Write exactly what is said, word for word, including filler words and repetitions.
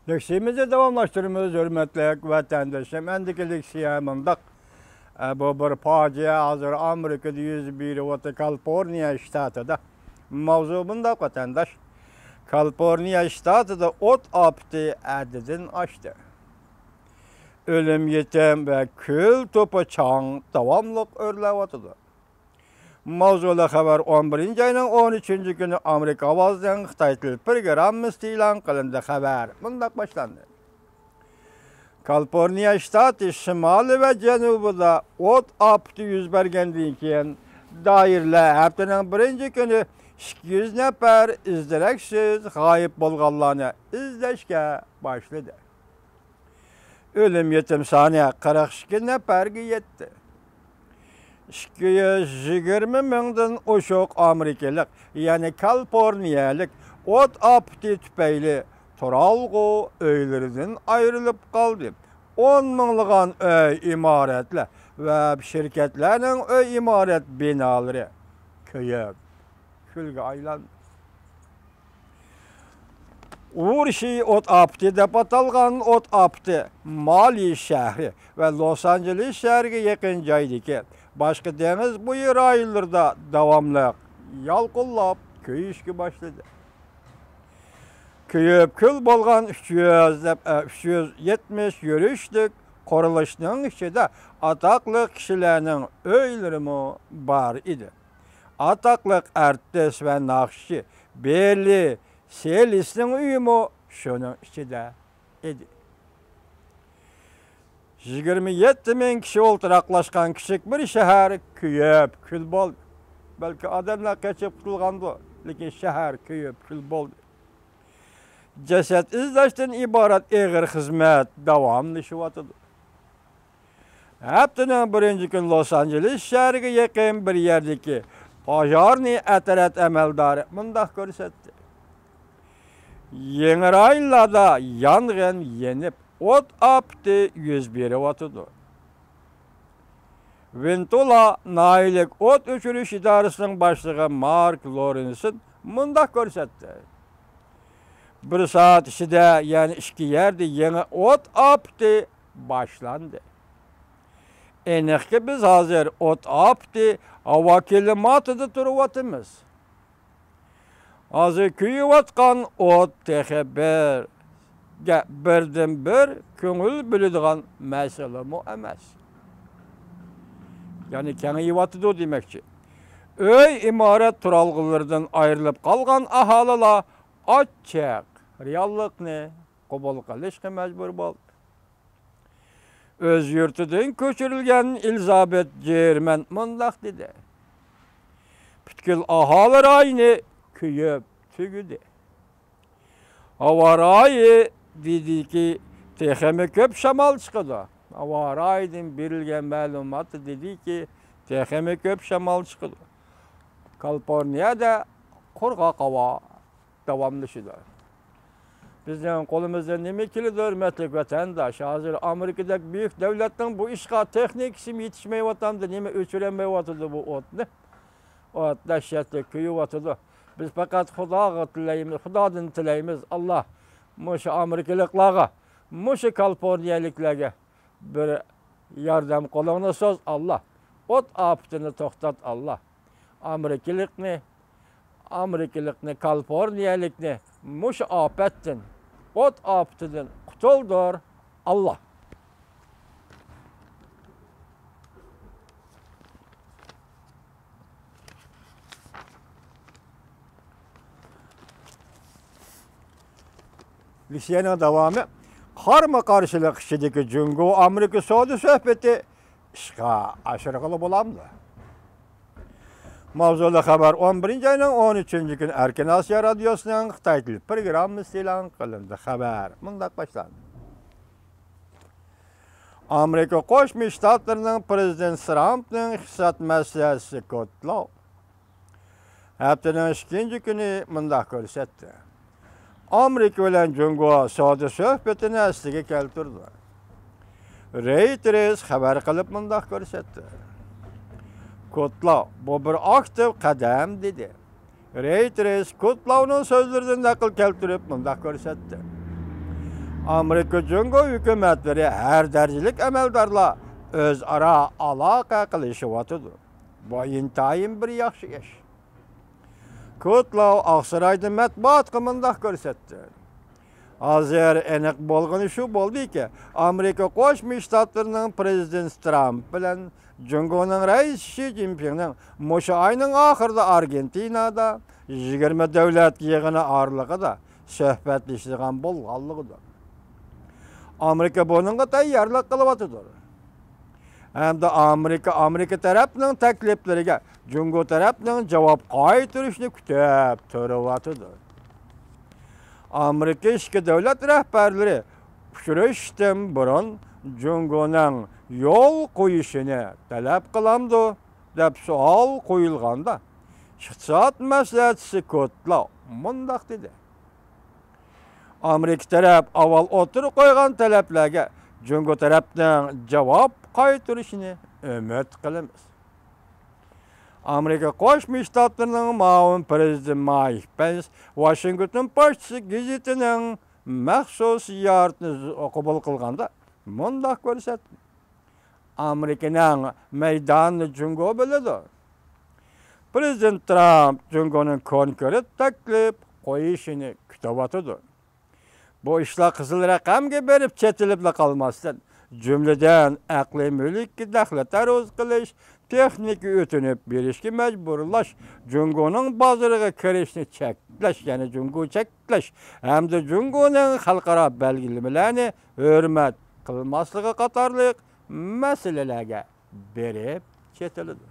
لېكسىيىمىزنى داۋاملاشتۇرىمىز، ھۆرمەتلىك ۋەتەنداشلىرىم. ئەمدىكى لېكسىيە مۇنداق. ئە، بۇ بىر پاجىئە، ھازىر ئامېرىكىدا يۈز بېرىۋاتىدۇ، كالىفورنىيە شتاتىدا. ماۋزۇ بۇنداق، ۋەتەنداش. كالىفورنىيە شتاتىدا ئوت ئاپىتى ھەددىدىن ئاشتى. ئۆلۈم يېتىم ۋە كۈل توپا چاڭ داۋاملىق ئۆرلەۋاتىدۇ. ماۋزۇلۇق خەۋەر ئون بىرىنچى ئاينىڭ ئون ئۈچىنچى كۈنى ئامېرىكا ئاۋازىنىڭ خىتاي تىل پروگراممىسىدا ئېلان قىلىندى. خەۋەر مۇنداق باشلاندى. كالىفورنىيە شتاتى شىمالى ۋە جەنۇبىدا ئوت ئاپىتى يۈز بەرگەندىن كېيىن، دائىرىلەر ھەپتىنىڭ بىرىنچى كۈنى ئىككى يۈز نەپەر ئىز دېرەكسىز غايىب بولغانلارنى ئىزدەشكە باشلىدى. ئۆلۈم يېتىم سانى قىرىق ئىككى نەپەرگە يەتتى. ئىككى يۈز يىگىرمە مىڭدىن ئوشۇق ئامېرىكىلىق، يەنى كالىفورنىيەلىك ئوت ئاپىتى تۈپەيلى تۇرالغۇ ئۆيلىرىدىن ئايرىلىپ قالدى. ئون مىڭلىغان ئۆي، ئىمارەتلەر ۋە شىركەتلەرنىڭ ئۆي ئىمارەت بىنالىرى كۆيۈپ، كۈلگە ئايلاندى. ئۇرۇشى ئوت ئاپىتى دەپ ئاتالغان ئوت ئاپىتى مالى شەھىرى ۋە لوس ئانژېلېس شەھىرىگە يېقىن جايدىكى باشقا دېڭىز بويى رايونلىرىدا داۋاملىق يالقۇنلاپ كۆيۈشكە باشلىدى. كۆيۈپ كۈل بولغان ئۈچ يۈز، ئۈچ يۈز يەتمىش يۈرۈشلۈك قۇرۇلۇشنىڭ ئىچىدە ئاتاقلىق كىشىلەرنىڭ ئۆيلىرىمۇ بار ئىدى. ئاتاقلىق ئارتىس ۋە ناخشىچى بېرلى سېلىسنىڭ ئۆيىمۇ شۇنىڭ ئىچىدە ئىدى. يىگىرمە يەتتە مىڭ كىشى ئولتۇراقلاشقان كىچىك بىر شەھەر كۆيۈپ كۈل بولدى. بەلكى ئادەملەر قېچىپ قۇتۇلغاندۇ، لېكىن شەھەر كۆيۈپ كۈل بولدى. جەسەت ئىزدەشتىن ئىبارەت ئېغىر خىزمەت داۋاملىشىۋاتىدۇ. ھەپتىنىڭ بىرىنچى كۈنى لوس ئانژېلېس شەھىرىگە يېقىن بىر يەردىكى پاژارنى ئەترەت ئەمەلدارى مۇنداق كۆرسەتتى. يېڭى رايونلاردا يانغىن يېنىپ، ئوت ئاپىتى يۈز بېرىۋاتىدۇ. ۋىنتۇلا ناھىيەلىك ئوت ئۆچۈرۈش ئىدارىسىنىڭ باشلىقى مارك لورېنسون مۇنداق كۆرسەتتى. بىر سائەت ئىچىدە، يەنى ئىككى يەردە يېڭى ئوت ئاپىتى باشلاندى. ئېنىقكى، بىز ھازىر ئوت ئاپىتى ھاۋا كىلىماتىدا تۇرۇۋاتىمىز. ھازىر كۆيۈۋاتقان ئوت تېخى بىر، بىردىنبىر كۆڭۈل بۆلىدىغان مەسىلىمۇ ئەمەس. يەنى كېڭىيىۋاتىدۇ دېمەكچى. ئۆي ئىمارەت تۇرالغۇلىرىدىن ئايرىلىپ قالغان ئاھالىلار ئاچچىق رېئاللىقنى قوبۇل قىلىشقا مەجبۇر بولدى. ئۆز يۇرتىدىن كۆچۈرۈلگەن ئېلىزابېت جېرمەن مۇنداق دېدى: پۈتكۈل ئاھالە رايونى كۆيۈپ تۈگىدى. ھاۋا رايى دېدىكى، تېخىمۇ كۆپ شامال چىقىدۇ. ھاۋا رايىدىن بېرىلگەن مەلۇماتتا دېدىكى، تېخىمۇ كۆپ شامال چىقىدۇ. كالىفورنىيەدە قۇرغاق ھاۋا داۋاملىشىدۇ. بىزنىڭ قولىمىزدىن نېمە كېلىدۇ، ھۆرمەتلىك ۋەتەنداش؟ ھازىر ئامېرىكىدەك بۈيۈك دەۋلەتنىڭ بۇ ئىشقا تېخنىكىسىمۇ يېتىشمەيۋاتامدۇ، نېمە ئۆچۈرەلمەيۋاتىدۇ بۇ ئوتنى؟ ئوت دەھشەتلىك كۆيۈۋاتىدۇ. بىز پەقەت خۇداغا تىلەيمىز، خۇدادىن تىلەيمىز، ئاللا مۇشۇ ئامېرىكىلىقلارغا، مۇشۇ كالىفورنىيەلىكلەرگە بىر ياردەم قولۇڭنى سوز، ئاللا. ئوت ئاپىتىنى توختات، ئاللا. ئامېرىكىلىقنى، ئامېرىكىلىقنى، كالىفورنىيەلىكنى مۇشۇ ئاپەتتىن، ئوت ئاپىتىدىن قۇتۇلدۇر، ئاللا. لېكسىيەنىڭ داۋامى. قارمۇ قارشىلىق ئىچىدىكى جۇڭگو ئامېرىكا سودا سۆھبىتى ئىشقا ئاشۇرغىلى بولامدۇ؟ ماۋزۇلۇق خەۋەر ئون بىرىنچى ئاينىڭ ئون ئۈچىنچى كۈنى ئەركىن ئاسىيا رادىيوسىنىڭ خىتاي تىل پروگراممىسىدا ئېلان قىلىندى. خەۋەر مۇنداق باشلاندى. ئامېرىكا قوشما شتاتلىرىنىڭ پرېزىدېنتى ترامپنىڭ ئىقتىساد مەسلىھەتچىسى كوتلوۋ ھەپتىنىڭ ئىككىنچى كۈنى مۇنداق كۆرسەتتى. ئامېرىكا بىلەن جۇڭگو سودا سۆھبىتىنى ئەسلىگە كەلتۈردى. رېيتېرس خەۋەر قىلىپ مۇنداق كۆرسەتتى. كوتلوۋ، بۇ بىر ئاكتىپ قەدەم، دېدى. رېيتېرس كوتلوۋنىڭ سۆزلىرىدىن نەقىل كەلتۈرۈپ مۇنداق كۆرسەتتى. ئامېرىكا جۇڭگو ھۆكۈمەتلىرى ھەر دەرىجىلىك ئەمەلدارلار ئۆزئارا ئالاقە قىلىشىۋاتىدۇ. بۇ ئىنتايىن بىر ياخشى ئىش. كوتلاۋ ئاقسارايدا مەتبۇئاتقا مۇنداق كۆرسەتتى: ھازىر ئېنىق بولغىنى شۇ بولدىكى، ئامېرىكا قوشما شتاتلىرىنىڭ پىرېزىدېنتى ترامپ بىلەن جۇڭگونىڭ رەئىسى شى جىنپىڭنىڭ مۇشۇ ئاينىڭ ئاخىرىدا ئارگېنتىنادا يىگىرمە دۆلەت يىغىنى ئارىلىقىدا سۆھبەتلىشىدىغان بولغانلىقىدۇر. ئامېرىكا بۇنىڭغا تەييارلىق قىلىۋاتىدۇ. ھەمدە ئامېرىكا، ئامېرىكا تەرەپنىڭ تەكلىپلىرىگە جۇڭگو تەرەپنىڭ جاۋاب قايتۇرۇشىنى كۈتۈپ تۇرۇۋاتىدۇ. ئامېرىكا ئىككى دۆلەت رەھبەرلىرى ئۇچرىشىشتىن بۇرۇن جۇڭگونىڭ يول قويۇشىنى تەلەپ قىلامدۇ دەپ سوئال قويۇلغاندا، ئىقتىساد مەسلىھەتچىسى كوتلاۋ مۇنداق دېدى: ئامېرىكا تەرەپ ئاۋۋال ئوتتۇرىغا قويغان تەلەپلەرگە جۇڭگو تەرەپنىڭ جاۋاب قايتۇرۇشىنى ئۈمىد قىلىمىز. ئامېرىكا قوشما شتاتلىرىنىڭ مۇئاۋىن پىرېزىدېنتى مايك پېنس ۋاشىنگتون پوچتىسى گېزىتىنىڭ مەخسۇس زىيارىتىنى قوبۇل قىلغاندا مۇنداق كۆرسەتتى: ئامېرىكىنىڭ مەيدانىنى جۇڭگو بىلىدۇ. پىرېزىدېنت ترامپ جۇڭگونىڭ كونكرېت تەكلىپ قويۇشىنى كۈتۈۋاتىدۇ. بۇ ئىشلار قىزىل رەقەمگە بېرىپ چېتىلىپلا قالماستىن، جۈملىدىن ئەقلىي مۈلۈككە دەخلى تەرۇز قىلىش، تېخنىكا ئۆتۈنۈپ بېرىشكە مەجبۇرلاش، جۇڭگونىڭ بازىرىغا كىرىشنى چەكلەش، يەنى جۇڭگو چەكلەش ھەمدە جۇڭگونىڭ خەلقئارا بەلگىلىمىلەرنى ھۆرمەت قىلماسلىقى قاتارلىق مەسىلىلەرگە بېرىپ چېتىلىدۇ.